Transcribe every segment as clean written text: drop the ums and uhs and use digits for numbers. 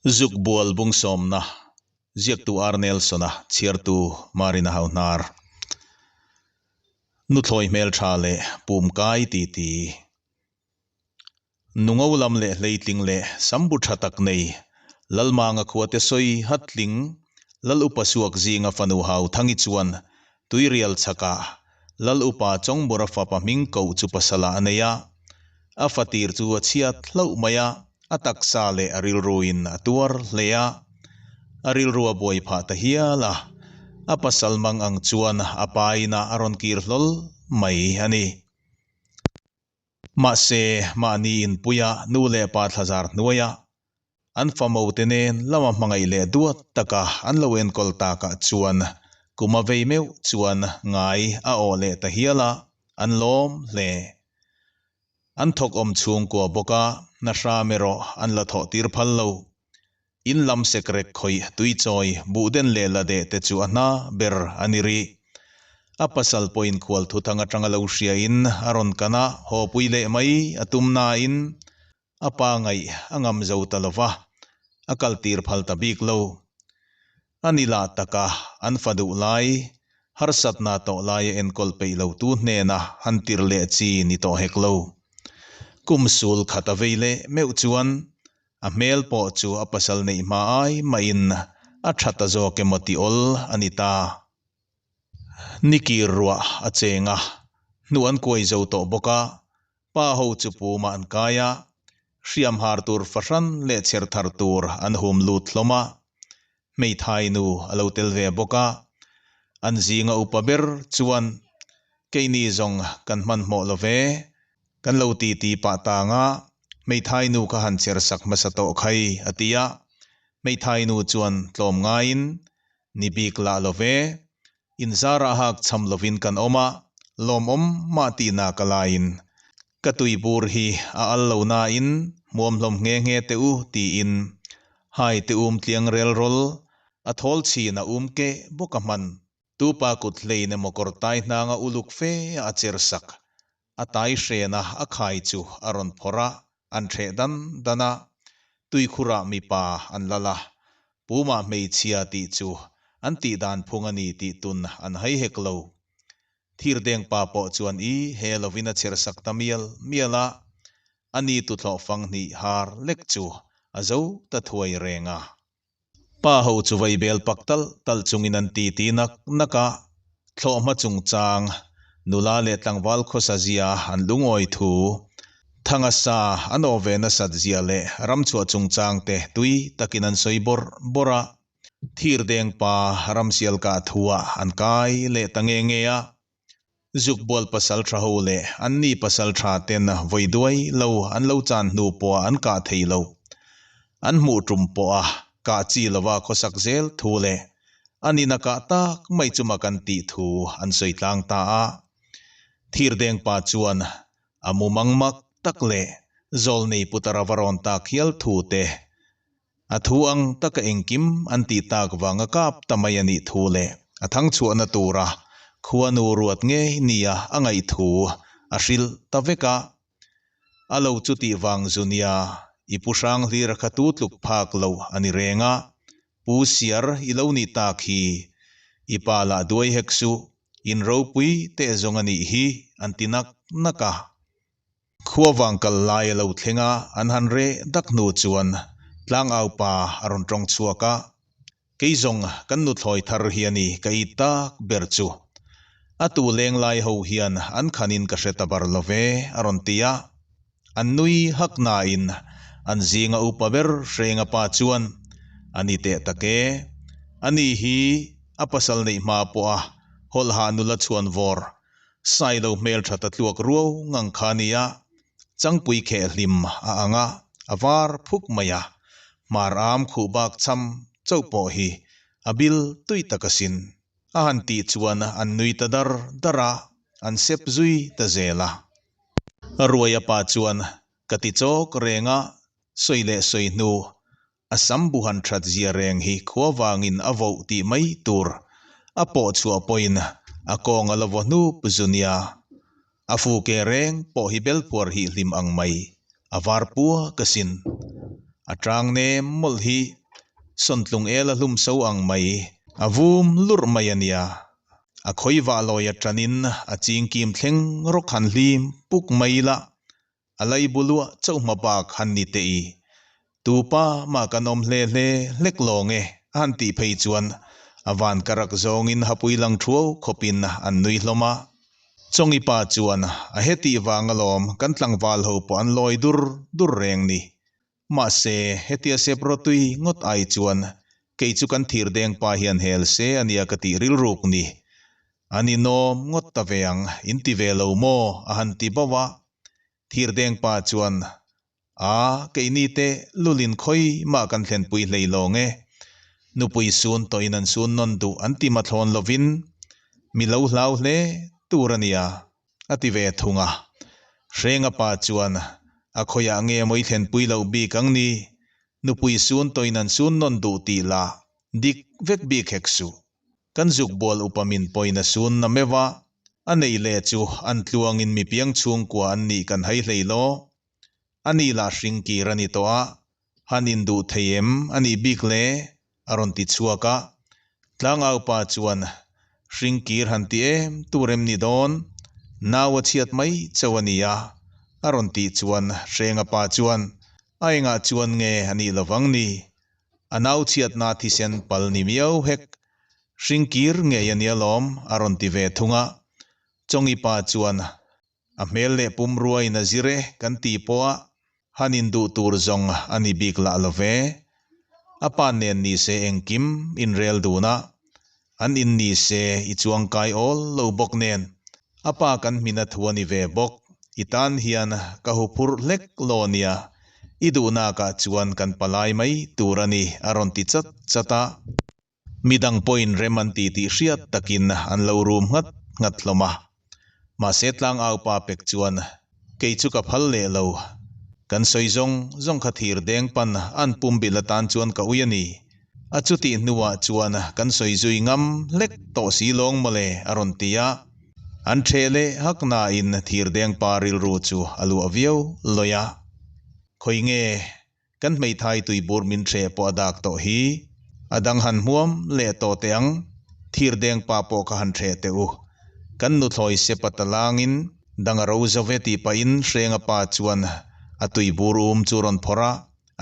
Zuk bual bung sawmna, ziaktu R. Nelson-a, chhiartu Marina Hauhnar. Nuthlawi hmeltha leh pumkai titi. Nungo lam leh hleitling leh sambu tha tak nei, Lalmanga khuate sawi hatling, Lal upa suak zinga fanu hau Thangi chuan Tuirial chhakah Lal upa Chawngbawra fapa hming koh chu pasala a nei a. A fatir chu a chhiat hlauh mai a, a taksa leh a rilruin a tuar hle a. A rilru a buai phah ta hial a, a pasal mang ang chuan a pa inah a rawn kir hlawl mai a ni. Mahse, mahni inpuia nu leh pa thlazar hnuaia an famo te nen lama hmangaih leh duat taka an lo enkawl takah chuan kum a vei meuh chuan ngai a awh leh ta hial a, an lawm hle. An thawk awm chhungkua bawk a, na hram erawh an la thawh tir phal lo. In lam sekrek khawih tuichawi buhden leh la deh te chu a hna ber a ni rih. A pasal pawhin khual thuthang atanga lo hriain a rawn kan a, haw pui leh mai a tum nain a pa ngaih a ngam zo ta lo va, a kal tir phal ta bik lo. A ni lah taka an fa duh lai, harsatna tawh laia enkawl peih lo tu hnena han tir leh chi ni tawh hek lo. Kum sul khat a vei leh meuh chuan A hmel pawh chu a pasal neih hma ai mahin a tha ta zawk emaw ti awl a ni ta. Ni kir ruah a cheng a, hnu an kuai zo tawh bawk a, pa ho chu pumah an kai a, hriam har tur fahran leh chher thar tur an hum lut hlawm a, hmeithai nu a lo tel ve bawk a, an zinga upa ber chuan keini zawng kan hmanhmawh lo ve, Kan lo ti ti pah tang a, hmeithai nu kha han cher sak hmasa tawh khai, a ti a. Hmeithai nu chuan tlawm ngaiin, Ni bik lah lo ve, inzarah hak cham lovin kan awm a, lawmawm mah tihna ka laiin ka tui bur hi a al lo nain hmuam hlawm nghe nghe teh u, tiin hai te um tliang rel rawl a thawl chhin a um keh bawk a hman. Tupa kut hlein emaw kawr tai hnanga uluk fe a cher sak. A tai hrena a khai chu a rawn phawrh a, an hreh dan dan a. Tuikhurah mipa an lal a, Pumah hmeichhia tih chu an tih dan phung a ni tih tun an hai hek lo. Thirdengpa pawh chuan i he lovin a cher sak ta mial mial a, a ni tuthlawh fang hnih har lek chu a zo ta thuai reng a. Pa ho chu vai bel pak tal tal chungin an ti ti nak nak a, thlawhhma chungchang, nula leh tlangval khawsa zia an lungawi thu, thanga sa an awh ve nasat zia leh ramchhuah chungchang te tui takin an sawi bawrh bawrh a, thirdeng pa ramsial kah thuah an kai leh ta nge nge a. Zukbual pasal tha ho leh anni pasal tha ten vawi duai lo an lo chan hnu pawha an kah thei lo. An hmuh tum pawha kah chi lova khawsak zel thu leh an ina kah tak mai chuma kan tih thu an sawi tlang ta a. Thirdeng pa chuan a mumang mak tak leh zawlnei putara va rawn tak hial thu te A thu ang taka engkim an tih tak vanga kap ta mai a nih thu leh a thang chhuahna tura khuanu ruat ngei nia a ngaih thu a hrilh ta vek a. A lo chu tih vang zu nia, i pu hrang hlir a kha tu tluk phak lo a ni reng a, pu siar i lo nih tak hi i pa lah duai hek suh, in ropui teh zawng a nih hi an ti nak nak a. Khua vang kal lai a lo thleng a, an han reh dak hnu chuan tlangau pa a rawn tawng chhuak a, Kei zawng kan nuthlawi thar hi a ni ka it tak ber chu. A tu leng lai ho hian an khanin ka hre ta bar lo ve a rawn ti a. An nui hak nain an zinga upa ber Hrenga pa chuan a ni teh tak e. Ani hi a pasal neih hma pawha hawlhah nula chhuan vawr Sailo hmeltha ta tluak ruau ngang kha nia, changpui kheh hlim a ang a, a var phuk mai a, hmar am khuh bak cham chauh pawh hi a bil tui tak asin. A han tih chuan an nui ta dar dar a, an sep zui ta zel a. Ruaia pa chuan ka ti chawk reng a, sawi leh sawi hnu A sam bu han that zia reng hi khua vangin a voh tih mai tur a pawh chhuah pawhin a kawng a la vaw hnup zu nia. A fu ke reng pawh hi belphuar hi hlim ang mai a var pua ka sin. A tang nem mawlh hi sawntlung ela hlum so ang mai a vum lurh mai a nia. A khawi vah lawi atanin a chingkim thleng rawk han hlim puk mai ila, a leibu luah chauh hma bak han ni teh i. Tu pa mah kan awm hle hle hlek lawng e a han tih phei chuan a van ka rak zawngin hapui lang thuau khawpin an nui hlawm a. Chawngi pa chuan a hetih vang alawm kan tlangval ho pawh an lawi dur dur reng ni. Mahse, hetia sep rawtui ngawt ai chuan kei chu kan thir deng pa hian hel se ania ka tih rilruk ni. A ninawm ngawt ta ve ang, in ti ve lo maw? a han ti bauh a. Thir deng pa chuan, A, keini te lulin khawi mah kan thlenpui hlei lawng e. Nupui sun tawhin an sun nawn duh an ti mathlawn lovin mi lo hlau hle tur a nia, a ti ve thung a. Hrenga pa chuan, A khawiah nge maw i thlenpui loh bik ang ni? Nupui sun tawhin an sun nawn duh tih lah dik vek bik hek suh. Kan zuk bual upa min pawhin a sun na meuh a, a neih leh chu an tluangin mi piang chhungkua an nih kan hai hlei law. A ni lah hring kir a ni tawh a, han induh thei em a nih bik le? a rawn ti chhuak a. Tlangau pa chuan, Hring kir han ti em tur em ni dawn? Nau a chhiat mai chauh a nia, a rawn tih chuan Hrenga pa chuan, A engah chuan nge a nih lovang ni? A nau chhiatna thisen pal ni miau hek. Hring kir ngei a nia lawm, a rawn ti ve thung a. Chawngi pa chuan, A hmel leh pumrua in a zir e kan tih pawh a han induh tur zawng a ni bik lah lo ve. A pa nen ni se engkim in rel dun a, an in ni se i chuangkai awl lo bawk nen a pa kan hmin a thu a ni ve bawk. I tan hian ka huphurh hlek lo nia, i duhnakah chuan kan palai mai tur a ni a rawn ti chat chat a. Midang pawhin rem an ti tih hriat takin an lo rum nghat nghat hlawm a. Mahse tlangau pa pek chuan, Kei chu ka phal leh lo. Kan sawi zawng zawng kha thir deng pan an pumbilh atan chuan ka ui a ni. A chutih hnuah chuan kan sawi zui ngam hlek tawh si lawng mawle a rawn ti a. An ṭheh leh hak nain thir deng pa rilru chu a luah viau lawih a. Khawi nge Kan hmeithai tuibur min hreh pawh a dak tawh hi. A dang han hmuam leh tawh teh ang, thir deng pa pawh kha han hreh teh u. Kan nuthlawi sepa talangin dang a ro zo ve tih pahin Hrenga pa chuan a tuibur um chu rawn phawrh a,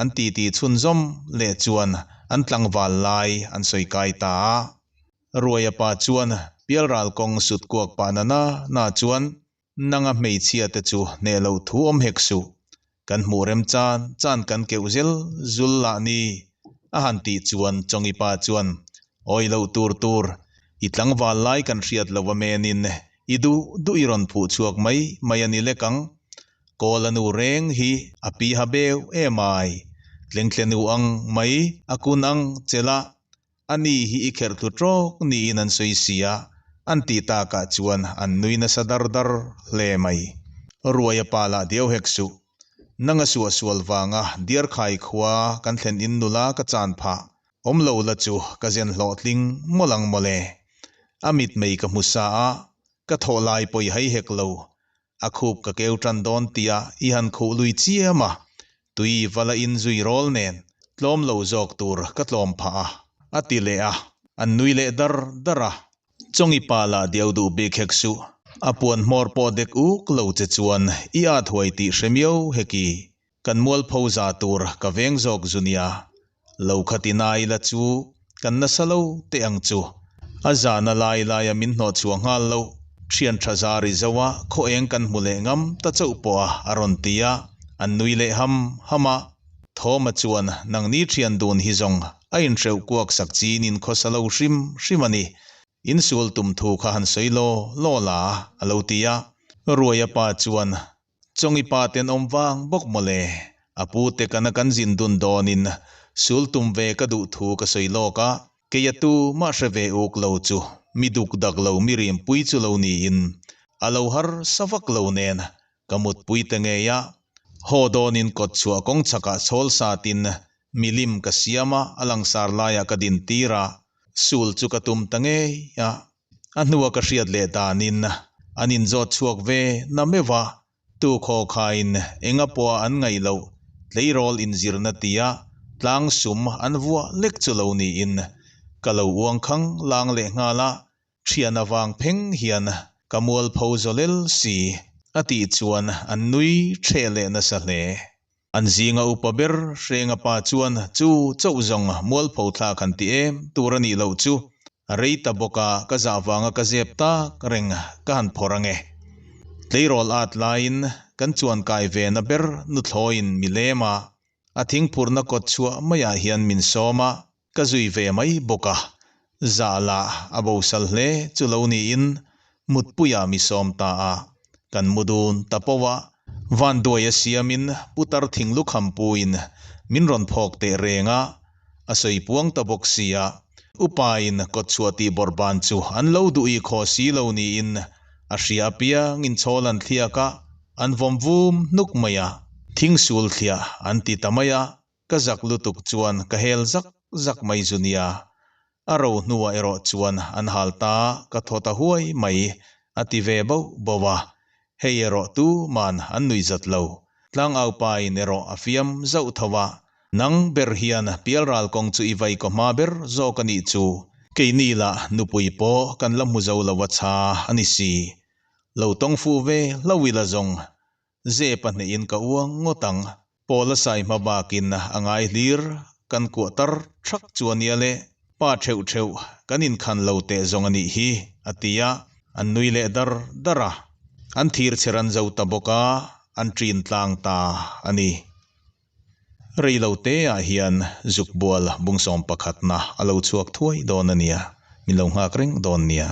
an titi chhunzawm leh chuan an tlangval lai an sawi kai ta a. Ruaia pa chuan pialral kawng sut kuak pah na na na chuan Nanga hmeichhia te chu hneh loh thu awm hek suh. Kan hmuh rem chan chan kan keuh zel zul lah ni. A han tih chuan Chawngi pa chuan, Awi loh tur tur, i tlangval lai kan hriat loh a menin i duh duh i rawn phuh chhuak mai mai a ni lek ang. Kawl a nu reng hi a pi ha beu em ai. Tlengtlenu ang mai a kun ang che lah. A ni hi i kherh thlu trawk niin an sawi si a, an tih takah chuan an nui nasa dar dar hle mai. Ruaia pa lah diau hek suh. Nang a suahsual vanga Diarkhai khua kan thlen in nula ka chan phah. Awm lo la chu ka zen hlawhtling mawlh ang mawle. A mitmei ka hmu sa a, ka thawh lai pawi hai hek lo. A khup ka keu tan dawn tia i han khuh lui chiam a, tui va la in zui rawl nen tlawm lo zawk tur ka tlawm phah a, a ti leh a, an nui leh dar dar a. Chawngi pa lah diau duh bik hek suh, a puan hmawr pawh dek uk lo che chuan i at huai tih hre miau heki, kan mualpho za tur ka veng zawk zu nia, lo kha ti nai la chu kan nasa lo teh ang chu. A zana lai laia min hnawh chhuah nghal lo, thian tha za ri zo a khaw eng kan hmu leh ngam ta chauh pawh a a rawn ti a, an nui leh ham ham a. Thawma chuan nangni thian dun hi zawng a inhreuh kuak sak chin in khawsa lo hrim hrim a ni. Insual tum thu kha han sawi law law la a lo ti a. Ruaia pa chuan Chawngi pa tenawm vang bawk mawle, a pu te kana kan zin dun dawnin sul tum ve ka duh thu ka sawi lawk a, kei a tu mah hre ve uk lo chu mi duk dak lo mi rimpui chu lo niin a lo har sa vak lo nen ka mutpui ta ngei a, haw dawnin kawt chhuah kawng chhakah chhawl satin milim ka siam a, a langsar laiah ka din tir a, sul chu ka tum ta ngei a. A hnua ka hriat leh danin an inzawt chhuak ve na meuh a, tu khaw khain enga pawha an ngaih loh Tleirawl inzirna tia tlang sum an vuah lek chu lo niin ka lo uang khang lang leh nghal a, thian avang pheng hian ka mualpho zawlel si a tih chuan an nui ṭheh leh nasa hle. An zinga upa ber Hrenga pa chuan chu chauh zawng mualpho thlak han ti em tur a nih loh chu a rei ta bawk a, ka zah vanga ka zep tak reng ka han phawrh ange. Tleirawl at laiin kan chuan kai ve na ber nuthlawiin mi lem a, a thingphurna kawt chhuah maiah hian min sawm a, ka zui ve mai bawk a. Zah lah a bosal hle chu lo niin mutpuiah mi sawm ta a, kan mu dun ta poh a, vanduai a siamin putar thinglukham puin min rawn phawk teh reng a, a sawi puang ta bawk sia, upain kawtchhuah tih bawrhban chu an lo duh i khaw si lo niin a hria apiangin chhawl an thliak a, an vawm vum hnuk mai a, thingsul thliah an ti ta mai a, ka zak lutuk chuan ka hel zak zak mai zu nia. A ro hnuah erawh chuan an hal ta ka thaw ta huai mai a ti ve bauh bauh a, hei erawh tuman an nuih zat lo. Tlangau pain erawh a fiam zauh tho a, Nang ber hian pialral kawng chu i vai kaw hma ber zawk a nih chu, keini lah nupui pawh kan la hmu zo lo a tha a ni si. Lo tawng fuh ve hlo ila zawng, ze pahnihin ka uang ngawt ang. Pawl a sai hma bakin a ngai hlir kan kuah tar thak chu a nia le, pa theuh theuh kan inkhan lo teh zawng a nih hi, a ti a, an nui leh dar dar a. An thir chher an zo ta bawk a, an ṭin tlang ta a ni. Rei lo te ah hian zukbual bungsawm pakhatna a lo chhuak thuai dawn a nia, min lo nghak reng dawn nia.